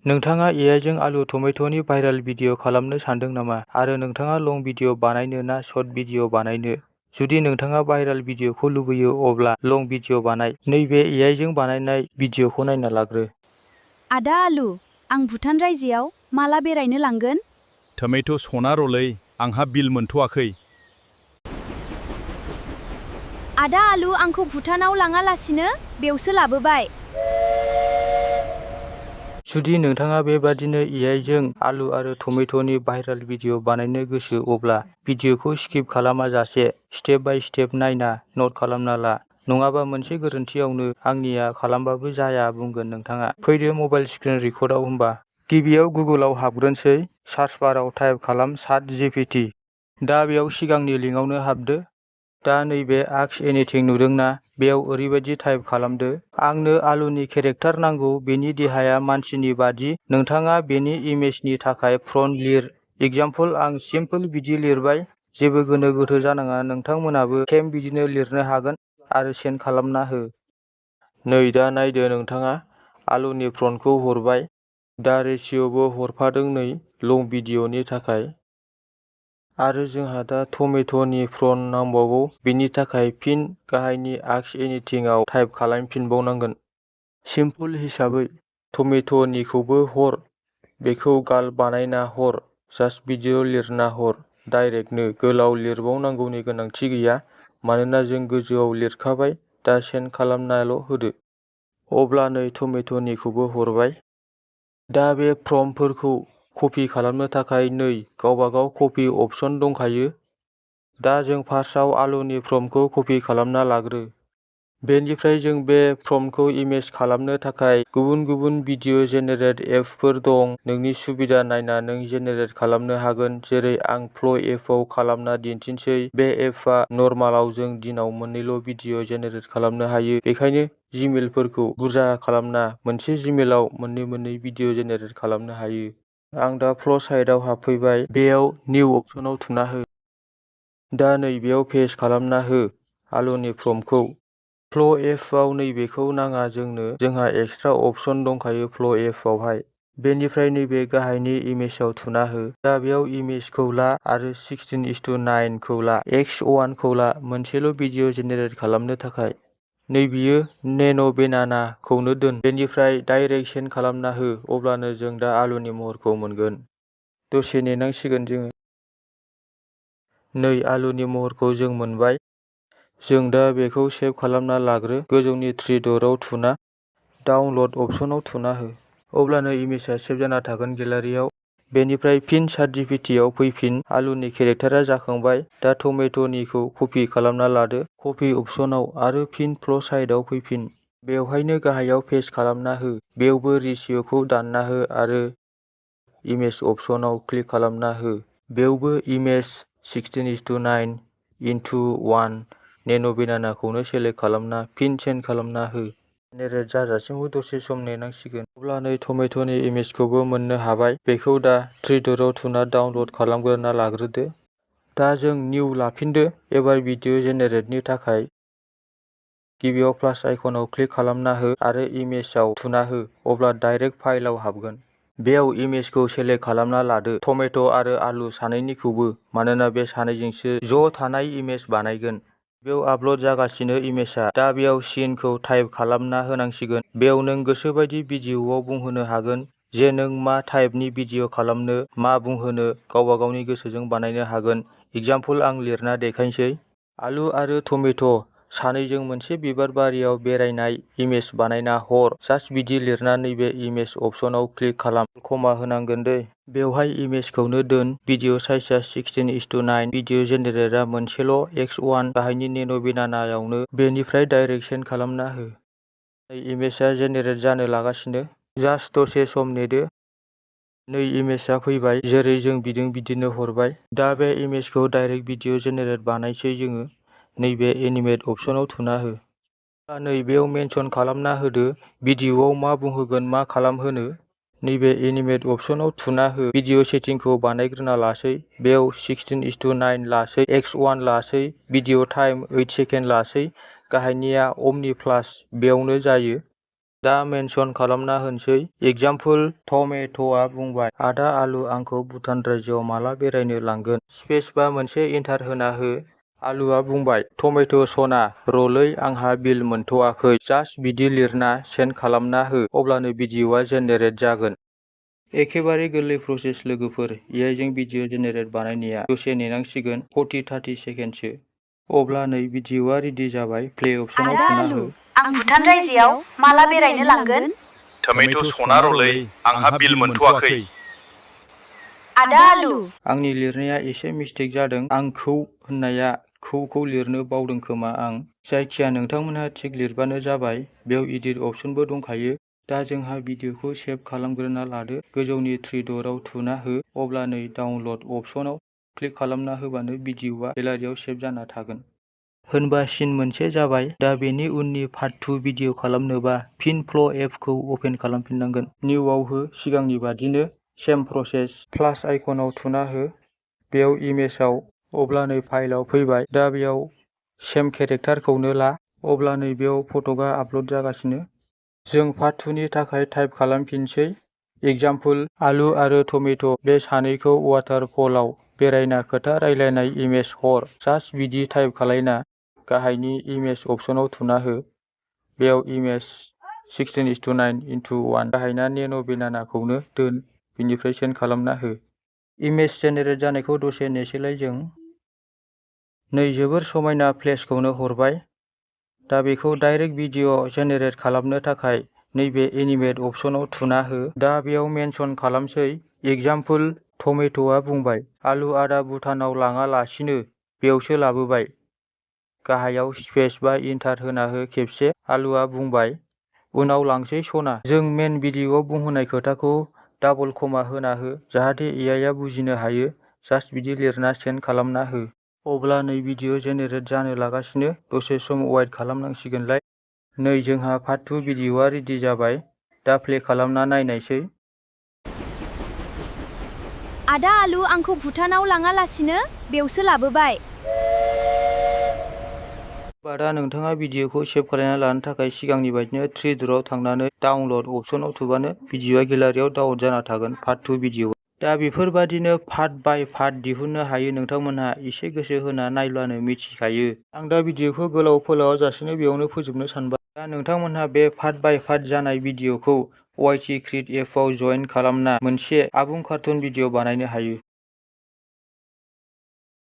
नोंथाङा एआइजों आलु टमेट'नि viral video खालामनो सानदों नामा? आरो नोंथाङा लं भिडिअ बानायनो ना शर्ट भिडिअ बानायनो? जुदि नोंथाङा भाइरेल भिडिअखौ लुबैयो अब्ला लं भिडिअ बानाय। नैबे एआइजों बानायनाय भिडिअखौ नायना लाग्रो। आदा आलु, आं भुटान रायजोआव माला बेरायनो लांगोन? टमेट' सना रलै, आंहा बिल मोनथ'वाखै। आदा आलु, आंखौ भुटानाव लाङालासिनो बेयावसो लाबोबाय। जुदि नोंथाङा बेबादिनो एआइजों आलु आरो टमेट'नि भाइरेल भिडिअ बानायनो गोसो अब्ला भिडिअखौ स्किप खालामाजासे स्टेप बाय स्टेप नायना नट खालामना ला। नङाबा मोनसे गोरोन्थियावनो आंनिया खालामबाबो जाया बुंगोन नोंथाङा। फैदो मबाइल स्क्रिन रेकर्डआव होमबा। गिबियाव गुगोलाव हाबग्रोनोसै, सार्च बाराव टाइप खालाम ChatGPT। दा बेयाव सिगांनि लिंकआवनो हाबदो। दा नैबे आस्क एनिथिं नुदोंना? बेयाव ओरैबायदि टाइप खालामदो, आंनो आलुनि केरेक्टार नांगौ, बेनि देहाया मानसिनि बादि, नोंथाङा बेनि इमेजनि थाखाय प्रम्पट लिर। एग्जाम्पल आं सिम्पोल बिदि लिरबाय, जेबो गोनो गोथो जानाङा, नोंथांमोनाबो सेम बिदिनो लिरनो हागोन आरो सेन्ड खालामना हो। नै दा नायदो नोंथाङा, आलुनि प्रम्पटखौ हरबाय। दा रेसिअ'बो हरफादों नै लं भिडिअनि थाखाय। आरो जोंहा दा टमेट'नि प्रम्पट नांबावगौ, बेनि थाखाय फिन गाहायनि आस्क एनिथिंआव टाइप खालामफिनबावनांगोन। सिम्पोल हिसाबै टमेट'निखौबो हर, बेखौ गार्ल बानायना हर, जास्ट भिडिअ लिरना हर। डाइरेक्टनो गोलाव लिरबावनांगौनि गोनांथि गैया, मानोना जों गोजौआव लिरखाबाय, दा सेन्ड खालामनाल' होदो। अब्ला नै टमेट'निखौबो हरबाय। दा बे प्रम्पटफोरखौ कपि खालामनो थाखाय नै गावबागाव कपि अपसन दंखायो। दा जों फार्स्टआव आलुनि प्रम्पटखौ कपि खालामना लाग्रो। बेनिफ्राय जों बे प्रम्पटखौ इमेज खालामनो थाखाय गुबुन गुबुन भिडिअ जेनेरेट एपफोर दं, नोंनि सुबिदा नायना नों जेनेरेट खालामनो हागोन। जेरै आं फ्ल' एपआव खालामना दिन्थिनोसै। बे एपआ नर्मालाव जों दिनाव मोननैल' भिडिअ जेनेरेट खालामनो हायो, बेखायनो जिमेलफोरखौ बुरजा खालामना मोनसे जिमेलाव मोननै भिडिअ जेनेरेट खालामनो हायो। आं दा फ्ल' साइडआव हाबफैबाय, बेयाव निउ अपसनाव थुना हो। दा नै बेयाव पेस्ट खालामना हो आलुनि प्रम्पटखौ। फ्ल' एपआव नैबेखौ नाङा जोंनो, जोंहा एक्सट्रा अपसन दंखायो फ्ल' एपआवहाय। बेनिफ्राय नैबे गाहायनि इमेजआव थुना हो। दा बेयाव इमेजखौ ला आरो 16:9 खौ ला, x1 खौ ला, मोनसेल' भिडिअ जेनेरेट खालामनो थाखाय। नैबेयो नेन' बेनाना खौनो दोन। बेनिफ्राय डाइरेक्ट सेन्ड खालामना हो, अब्लानो जों दा आलुनि महरखौ मोनगोन। दसे नेनांसिगोन जोङो। नै आलुनि महरखौ जों मोनबाय। जों दा बेखौ सेभ खालामना लाग्रो। गोजौनि थ्रि डटआव थुना डाउनलड अपसनाव थुना हो। अब्लानो इमेजआ सेभ जाना थागोन गेलारियाव। बेनिफ्राय फिन ChatGPTआव फैफिन। आलुनि केरेक्टारा जाखांबाय। दा टमेट'निखौ कपि खालामना लादो कपि अपसनाव आरो फिन फ्ल' साइडआव फैफिन। बेवहायनो गाहायाव पेस्ट खालामना हो। बेयावबो रेसिअ'खौ दानना हो आरो इमेज अपसनाव क्लिक खालामना हो। बेयावबो इमेज 16:9:1 नेन' बेनानाखौनो सेलेक्ट खालामना फिन सेन्ड खालामना हो। जेनेरेट जाजासिमबो दसे सम नेनांसिगोन। अब्ला नै टमेट'नि इमेजखौबो मोननो हाबाय। बेखौ दा थ्रि डटआव थुना डाउनलड खालामग्रोना लाग्रोदो। दा जों निउ लाफिनदो, एबार भिडिअ जेनेरेटनि थाखाय। गिबियाव प्लास आइकनाव क्लिक खालामना हो आरो इमेजआव थुना हो, अब्ला डाइरेक्ट फाइलआव हाबगोन। बेयाव इमेजखौ सेलेक्ट खालामना लादो, टमेट' आरो आलु सानैनिखौबो, मानोना बे सानैजोंसो ज' थानाय इमेज बानायगोन। बेयाव आपल'ड जागासिनो इमेजआ। दा बेयाव सिनखौ टाइप खालामना होनांसिगोन। बेयाव नों गोसोबायदि भिडिअआव बुंहोनो हागोन जे नों मा टाइपनि भिडिअ खालामनो, मा बुंहोनो, गावबा गावनि गोसोजों बानायनो हागोन। एग्जाम्पल आं लिरना देखायनोसै। आलु आरो टमेट' सानैजों मोनसे बिबार बारियाव बेरायनाय इमेज बानायना हर। जास्ट बिदि लिरना नैबे इमेज अपसनाव क्लिक खालाम। कमा होनांगोन दै। बेवहाय इमेजखौनो दोन। भिडिअ साइजआ 16:9। भिडिअ जेनेरेटआ मोनसेल' x1 गाहायनि नेन' बेनानायावनो। बेनिफ्राय डाइरेक्ट सेन्ड खालामना हो। नै इमेजआ जेनेरेट जानो लागासिनो। जास्ट दसे सम नेदो। नै इमेजआ फैबाय, जेरै जों बिदों बिदिनो हरबाय। दा बे इमेजखौ डाइरेक्ट भिडिअ जेनेरेट बानायसै जोङो। नैबे एनिमेट अपसनाव थुना हो। दा नै बेयाव मेनसन खालामना होदो भिडिअआव मा बुंहोगोन, मा खालामहोनो। नैबे एनिमेट अपसनाव थुना हो। भिडिअ सेटिंखौ बानायग्रोना लासै। बेयाव 16:9 लासै, x1 लासै, भिडिअ टाइम 8 सेकेन्ड लासै, गाहायनिया अमनि प्लास बेयावनो जायो। दा मेनसन खालामना होनोसै। एगजामपोल टमेट'आ बुंबाय, आदा आलु आंखौ भुटान रायजोआव माला बेरायनो लांगोन? स्पेस बा मोनसे एन्टार होना हो। आलुआ बुंबाय, टमेट' सना रलै आंहा बिल मोनथ'वाखै। जास्ट बिदि लिरना सेन्ड खालामना हो, अब्लानो भिडिअ'आ जेनेरेट जागोन। एखेबारे गोरलै प्रसेस लोगोफोर। एआइजों भिडिअ जेनेरेट बानायनाया दसे नेनांसिगोन 40-30 सेकेन्डसो। अब्ला नै भिडिअ'आ रेडि जाबाय। प्ले अपसनाव आदा थुना आलु हो। आं भुटान रायजोआव माला बेरायनो लांगोन? टमेट' सना रलै आंहा बिल मोनथ'वाखै। आदा आलु आंनि लिरनाया एसे मिस्टेक जादों। आंखौ होननाया खौ लिरनो बावदों खोमा आं। जायखिया नोंथांमोनहा थिग लिरबानो जाबाय। बेयाव इडिट अपसनबो दंखायो। दा जोंहा भिडिअ'खौ सेभ खालामग्रोना लादो। गोजौनि थ्रि दटआव थुना हो। अब्ला नै डाउनलड अपसनाव क्लिक खालामना होबानो भिडिअ'आ गेलारियाव सेभ जाना थागोन। होनबा सिन मोनसे जाबाय। दा बेनि उननि पार्ट 2 भिडिअ खालामनोबा फिन फ्ल' एपखौ अपेन खालामफिननांगोन। निउआव हो सिगांनि बादिनो सेम प्रसेस। प्लास आइकनाव थुना हो। बेयाव इमेजआव। अब्ला नै फाइलआव फैबाय। दा बेयाव सेम केरेक्टारखौनो ला। अब्ला नै बेयाव फटकआ आपल'ड जागासिनो। जों पार्ट 2 नि थाखाय टाइप खालामफिनसै। एगजामपोल आलु आरो टमेट' बे सानैखौ वाटारफलाव बेरायना खोथा रायलायनाय इमेज हर। जास्ट बिदि टाइप खालायना गाहायनि इमेज अपसनाव थुना हो। बेयाव इमेज 16:9:1 गाहायना नेन' बेनानाखौनो दोन। बिनिफ्राय सेन्ड खालामना हो। इमेज जेनेरेट जानायखौ दसे नेसैलाय जों। नै जोबोर समायना फ्लेशखौनो हरबाय। दा बेखौ डाइरेक्ट भिडिअ जेनेरेट खालामनो थाखाय नैबे एनिमेट अपसनाव थुना हो। दा बेयाव मेनसन खालामसै। एगजामपोल टमेट'आ बुंबाय, आलु आदा भुटानाव लाङालासिनो बेयावसो लाबोबाय। गाहायाव स्पेस बा इन्टार होना हो खेबसे। आलुआ बुंबाय, उनाव लांसै सना। जों मेन भिडिअआव बुंहोनाय खोथाखौ डाबल कमा होना हो जाहाथे एआइआ बुजिनो हायो। जास्ट बिदि लिरना सेन्ड खालामना हो। अब्ला नै भिडिअ जेनेरेट जानो लागासिनो। दसे सम वेट खालामनांसिगोनलाय। नै जोंहा पार्ट 2 भिडिअआ रेडि जाबाय। दा प्ले खालामना नायनायसै। आदा आलु आंखौ भुटानाव लाङालासिनो बेयावसो लाबोबाय। दा नोंथाङा भिडिअखौ सेभ खालामना लानो थाखाय सिगांनि बायदिनो थ्रि दटआव थांनानै डाउनलड अपसनाव थुबानो भिडिअआ गेलारियाव डाउनलड जाना थागोन पार्ट 2 भिडिअ। दा बेफोरबादिनो पार्ट बाय पार्ट दिहुननो हायो। नोंथांमोनहा एसे गोसो होना नायब्लानो मिथिखायो। आं दा भिडिअखौ गोलाव फोलावा जासेनो बेयावनो फोजोबनो सानबाय। दा नोंथांमोनहा बे पार्ट बाय पार्ट जानाय भिडिअखौ वाइटि क्रिएट एपआव जइन खालामना मोनसे आबुं कार्टुन भिडिअ बानायनो हायो।